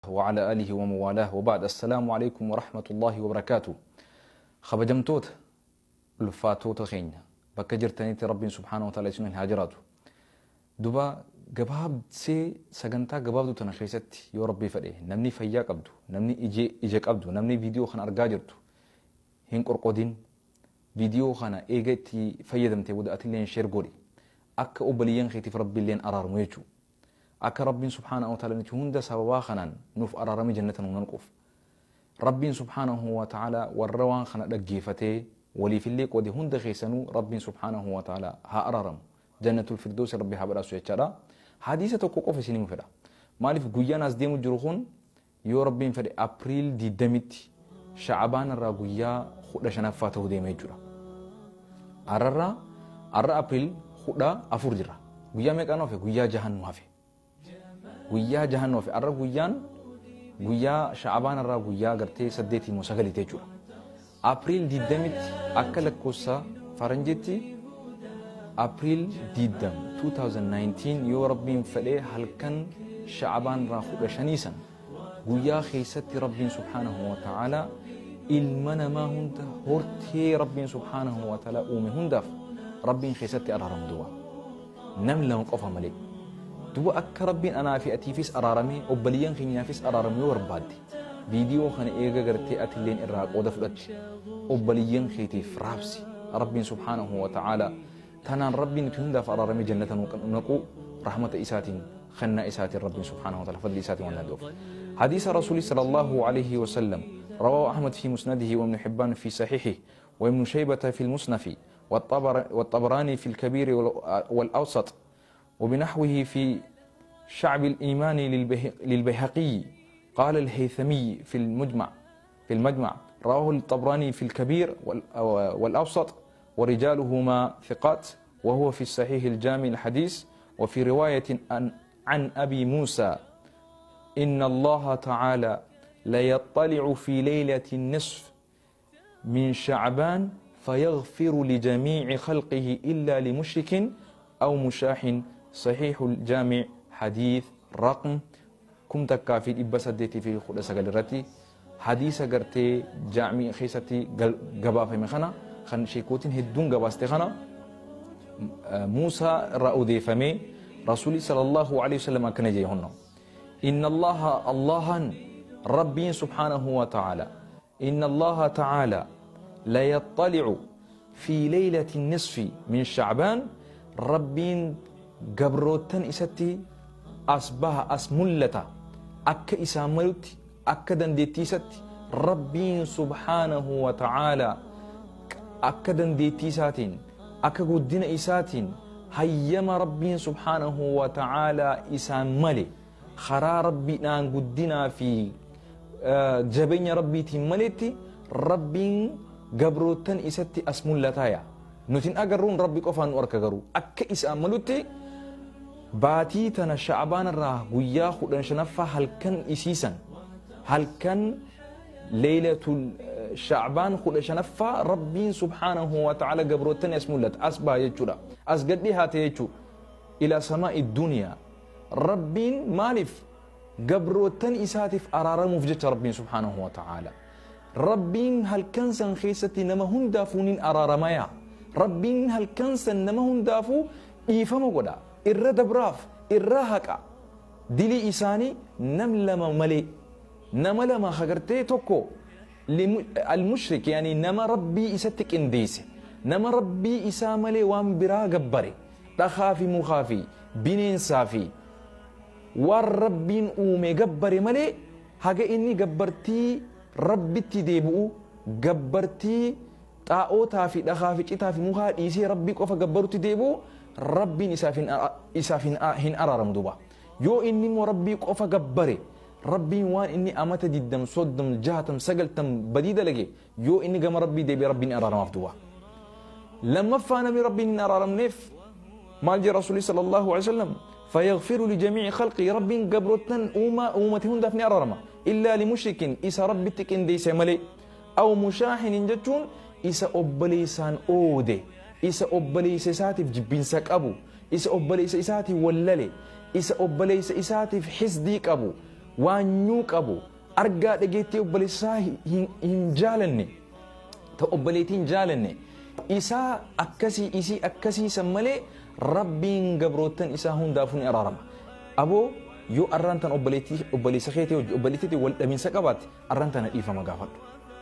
وعلى آله وموالاه وبعد السلام عليكم ورحمة الله وبركاته. خبجمتوت ulfaatoota keenya bakka jirtanitti Rabbiin subhaanahu wa ta'ala isin haa jiraatu. Duba gabaabsee sagantaa gabaabduu tana keessatti yoo Rabbii fedhe namni fayyaa qabdu, namni ija qabdu, namni viidiyoo kana argaa jirtu hin qorqodin. Viidiyoo kana eega itti fayyadamtee booda atilleen sheer godhi. Akka obboleeyyan keetiif Rabbiilleen araaramu jechuudha. Akka Rabbiin subhaanahu wa ta'ala nuti hunda sababaa kanaan nuuf araarame jannata nu nanquuf. Rabbiin subhaanahu wa ta'ala warra waan kana dhaggeeffatee waliifillee qoode hunda keessanuu Rabbiin subhaanahu wa ta'ala haa araaramu. Jannatul Firdaus Rabbi haa badhaasu jechaadha. Hadiisa tokko qofa isinii fedha. Maaliif guyyaan as deemu jiru kun yoo Rabbiin fedhe April 20tti Sha'abaan irraa guyyaa 15ffaa ta'uu deema jechuudha. Arrarraa arra April 14 jira. Guyyaa meeqaan hafe? Guyyaa jahan nu hafe. Guyyaa jahan nu hafe. Arra guyyaan guyyaa Sha'abaan irraa guyyaa gartee 8 moo 9 jechuudha. April 20tti akka lakkoofsa faranjiitti April 20 2019 yoo Rabbiin fedhee halkan Sha'abaan irraa 15 san guyyaa keessatti Rabbiin subhaanahu wa ta'ala ilma namaa hunda hortee Rabbiin subhaanahu wa ta'ala uume hundaaf Rabbiin keessatti araaramu duuba. Namni lama qofa malee. Duuba akka Rabbiin anaa fi atiifis araaramee obboleeyyan keenyaafis araaramu yoo barbaadde viidiyoo kana eega gartee atilleen irraa qooda fudhatte obboleeyyan keetiif raabsi. Rabbiin subhaanahu wa ta'ala tanaan Rabbiin nuti hundaaf araaramee jannata nu naqu rahmata isaatiin khannaa isaatiin Rabbiin subhaanahu wa ta'ala fadli isaatiin waan danda'uuf. حديث رسول صلى الله عليه وسلم رواه أحمد في مسنده وابن حبان في صحيحه وابن شيبة في المصنف والطبراني في الكبير والأوسط وبنحوه في شعب الإيمان للبيهقي. قال الهيثمي في المجمع رواه الطبراني في الكبير والأوسط ورجالهما ثقات وهو في الصحيح الجامع الحديث. وفي رواية عن أبي موسى إن الله تعالى ليطلع في ليلة النصف من شعبان فيغفر لجميع خلقه إلا لمشرك أو مشاح. صحيح الجامع حديث رقم كم تكافي إبسدتي في خلاصة قلرتي حديث قرتي جامع خيستي قبا في مخنا خن شيكوتين هدون قباستي خنا موسى رأودي فمي رسولي صلى الله عليه وسلم كان جيهن إن الله الله ربي سبحانه وتعالى إن الله تعالى لا يطلع في ليلة النصف من شعبان ربي قبروتن إستي أصبح أسملتا أك إساملت أك دندتيست ربي سبحانه وتعالى أك دندتيساتين أك قدين إساتين هيما ربي سبحانه وتعالى إساملي خرا ربي نان قدنا في جبين ربي تملتي ربي قبروتن إستي أسملتايا نتين أقرون ربي قفان واركغرو أك إساملتي باتي تنا شعبان الراه ويا خدن شنفا هل كان إسيسا هل كان ليلة شعبان خدن شنفا ربي سبحانه وتعالى قبروتن أسملت أسبا يجودا أسقد هاتي يجو إلى سماء الدنيا ربي مالف قبروتن إساتف أرارم فجت ربي سبحانه وتعالى ربي هل كان سن خيستي نما هن دافونين أرارمايا ربي هل كان سن نما هن دافو إيفامو قدا إرى دبراف إرى هكا دلي إساني نملما ملي نملما خقرتي توكو المشرك يعني نما ربي إساتك إنديسي نما ربي إساملي وان برا قبري تخافي مخافي بنين سافي والربين أومي قبري ملي هاقا إني قبرتي ربي تديبو قبرتي تاوتا في دخافي تافي مخا إيسي ربي قفا قبرتي تديبو ربي إسافين هن أرارم دوبا يو إني مو ربي قفا قبري ربي وان إني أمت ديدم صدم جهتم سقلتم بديدة لقي يو إني قم ربي ديبي ربي أرارم أفدوبا لما فانا بربي إن أرارم نف مال رسولي صلى الله عليه وسلم فيغفر لجميع خلقه ربي قبرتن أمتهن دفني أرارما إلا لمشرك إسا ربي تكن ديس ملي أو مشاحن جتون إسا أبليسان أودي إسا أبليس ساتف جبين سك أبو إسا أبليس إساتي وللي إسا أبليس إساتف حسديك أبو Waanyuu qabu argaa dhageettii obboleessaa hin jaalanne ta obboleettii hin jaalanne isaa akkasii isii akkasii san malee rabbiin gabroottan isaa hundaafuu ni araarama. Aboo yoo arraan tan obboleessa keetii hojii obboleettii wal dhabinsa qabaatte arraan tana dhiifama gaafadhu.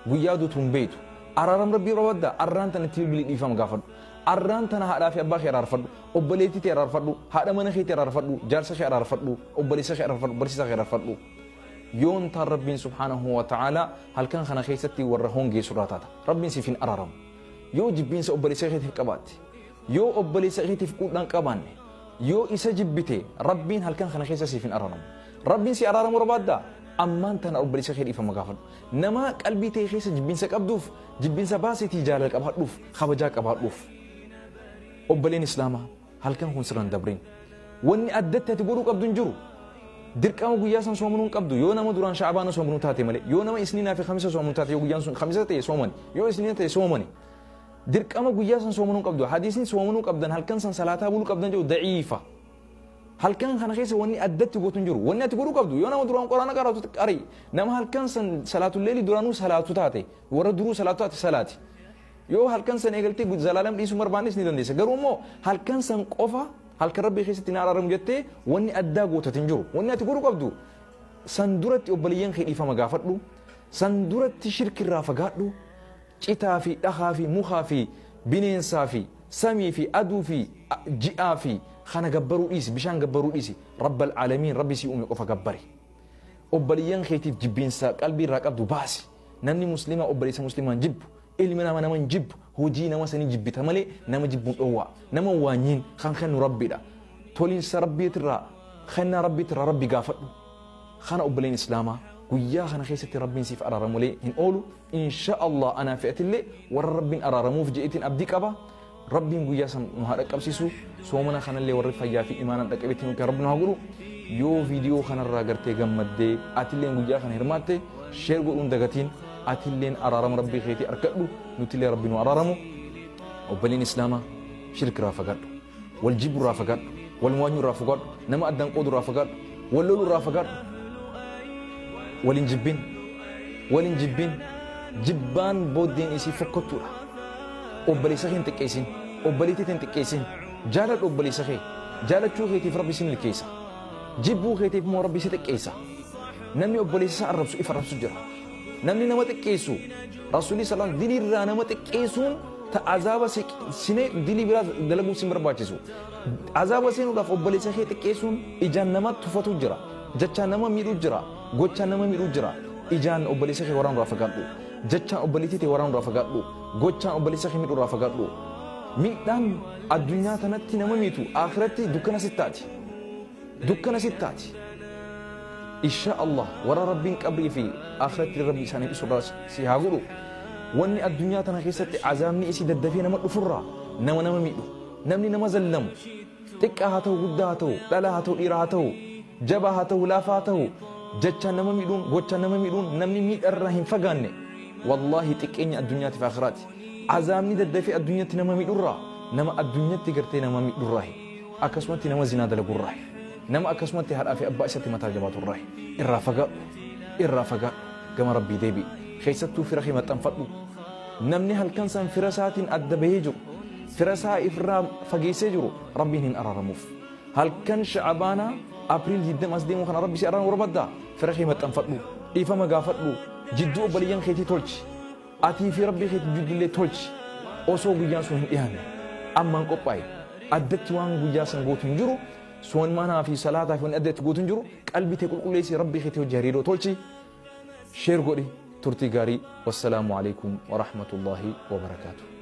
Guyyaa duutu hin beektu. Araaram rabbii barbaadda arraan tana itti bilbilii dhiifama gaafadhu. Arraan tana haadhaa fi abbaa kee araarfadhu. Obboleettii tee araarfadhu. Haadha mana keetii araarfadhu. Jaarsa kee araarfadhu. Obboleessa kee araarfadhu. Barsiisaa kee araarfadhu. Yoon taan rabbiin subhaanahu wa ta'ala halkan kana keessatti warra hongeessu irraa taata. Rabbiin siif hin araaramu. Yoo jibbiinsa obboleessa keetiif qabaatte, yoo obboleessa keetiif quudhaan qabaanne, yoo isa jibbite rabbiin halkan kana keessa siif hin araaramu. Rabbiin si araaramu barbaaddaa? Ammaan tana obboleessa kee dhiifama gaafadhu. Nama qalbii ta'e keessa jibbiinsa qabduuf, jibbiinsa baaseetii jaalala qabaadhuuf, kabajaa qabaadhuuf. Obboleen Islaamaa halkan kun sirran dabrin. Wanni addatti ati godhuu qabdu hin jiru. Dirqama guyyaa san soomanuu hin qabdu. Yoo nama duraan sha'abaana soomanuu taate malee, yoo nama isniinaa fi khamisa soomanuu taate, yoo guyyaan sun khamisa ta'e soomani, yoo isniina ta'e soomani. Dirqama guyyaa san soomanuu hin qabdu. Hadiisni soomanuu qabdan halkan san salaataa buluu qabdan jedhu da'iifa. Halkan kana keessa wanni addatti gootu hin jiru. Wanni ati godhuu qabdu yoo nama duraan quraana qara'atu qari. Nama halkan san salaatul leelii duraanuu salaatu taate, warra duruu salaatu taate salaati. Yoo halkan san eegaltee zalaalam dhiisuu barbaannes ni dandeessa. Garuu immoo halkan san qofa halkan rabbii keessatti na araaramu jettee wanni addaa gootate hin jiru. Wanni ati godhuu qabdu san duratti obboleeyyan kee dhiifama gaafadhu. San duratti shirkirraa fagaadhu. Citaa fi dhahaa fi mukaa fi bineensaa fi samii fi aduu fi ji'aa fi kana gabbaruu dhiisi bishaan gabbaruu dhiisi rabbal aalamiin rabbi si uume qofa gabbari. Obboleeyyan keetiif jibbiinsa qalbii irraa qabdu baasi. Namni muslimaa obboleessa muslimaan jibbu ilmi nama nama hin jibbu hojii nama sanii jibbita malee nama jibbuun dhoowwaa nama waanyiin kan kennu rabbiidha. Toliinsa rabbiitirraa kennaa rabbiitirraa rabbi gaafadhu. Kana obboleen islaamaa guyyaa kana keessatti rabbiin siif araaramulee hin oolu insha Allah anaa fe'atillee warra rabbiin araaramuuf je'eetiin abdii qaba. Rabbiin guyyaa san nu haa dhaqqabsiisu soomana kanallee warri fayyaa fi imaanaan dhaqqabeetti nu rabbi nu haa godhu. Yoo viidiyoo kanarraa gartee gammaddee atilleen guyyaa kana hirmaatte sheer godhuun dagatiin atilleen araarama rabbii keetii argadhu nutillee rabbi nu araaramu. Obboleen islaamaa shirkirraa fagaadhu, wal jibburraa fagaadhu, wal waanyurraa fagaadhu, nama addaan qoodurraa fagaadhu, wal lolurraa fagaadhu. Walin jibbin, walin jibbin, jibbaan booddeen isii fokkottuudha. Obboleessa kee hin xiqqeessin, obboleettii hin xiqqeessin, jaaladhu obboleessa kee, jaalachuu keetiif rabbi si milkeessa. Jibbuu keetiif immoo rabbi si xiqqeessa. Namni obboleessa isaa arrabsu if arrabsu jira. Namni nama xiqqeessu Rasuulli sallallahu alaihi wasallam dilii nama xiqqeessuun ta azaaba sinee dilii biraa dalaguu sin barbaachisu. Azaaba seenuudhaaf obboleessa kee xiqqeessuun ijaan nama tufatu jira. Jechaan nama miidhuu jira. Gochaan nama miidhuu jira. Ijaan obboleessa kee waraanuu irraa fagaadhu. Jechaan obboleettii tee waraanuu irraa fagaadhu. Gochaan obboleessa kee miidhuu irraa fagaadhu. Miidhaan addunyaa tanatti nama miitu akhiratti dukkana sittaati. Dukkana sittaati. Insha Allah warra rabbiin qabrii fi akhiratti rabbi isaanii dhiisu irraa si haa godhu. Wanni addunyaa tana keessatti azaabni isii daddafee nama dhufurraa nama nama miidhu. Namni nama zallamu xiqqaa haa ta'u guddaa haa ta'u dhalaa haa ta'u dhiira haa ta'u jabaa haa ta'u laafaa haa ta'u jechaan nama miidhuun gochaan nama miidhuun namni miidharraa hin fagaanne wallaahi xiqqeenya addunyaatiif akhiraati. Azaabni daddafee addunyaatti nama miidhurraa nama addunyaatti gartee nama miidhurraa akkasumatti nama zinaa dalagurraa nama akkasumatti haadhaa fi abbaa isatti mataa jabaaturraa irraa fagaadhu irraa fagaadhu gama rabbii deebi'i. Keessattuu fira kee maxxanfadhu. Namni halkan san fira isaatiin adda bahee jiru fira isaa ifirraa fageessee jiru rabbiin hin araaramuuf. Halkan sha'abaanaa Apriil 20 as deemu kana rabbi si araaramu barbaaddaa fira kee maxxanfadhu dhiifama gaafadhu jidduu obboleeyyan keetii tolchi atii fi rabbii keetii jidduullee tolchi osoo guyyaan sun hin dhiyaanne ammaan qophaa'e addatti waan guyyaa san gootu hin jiru soonmanaa fi salaataa fi wanni addatti gootu hin jiru qalbii tee qulqulleessi rabbii keetii hojii hariiroo tolchi sheer godhi turtii gaarii wassalaamu alaikum warahmatullaahi wabarakaatuh.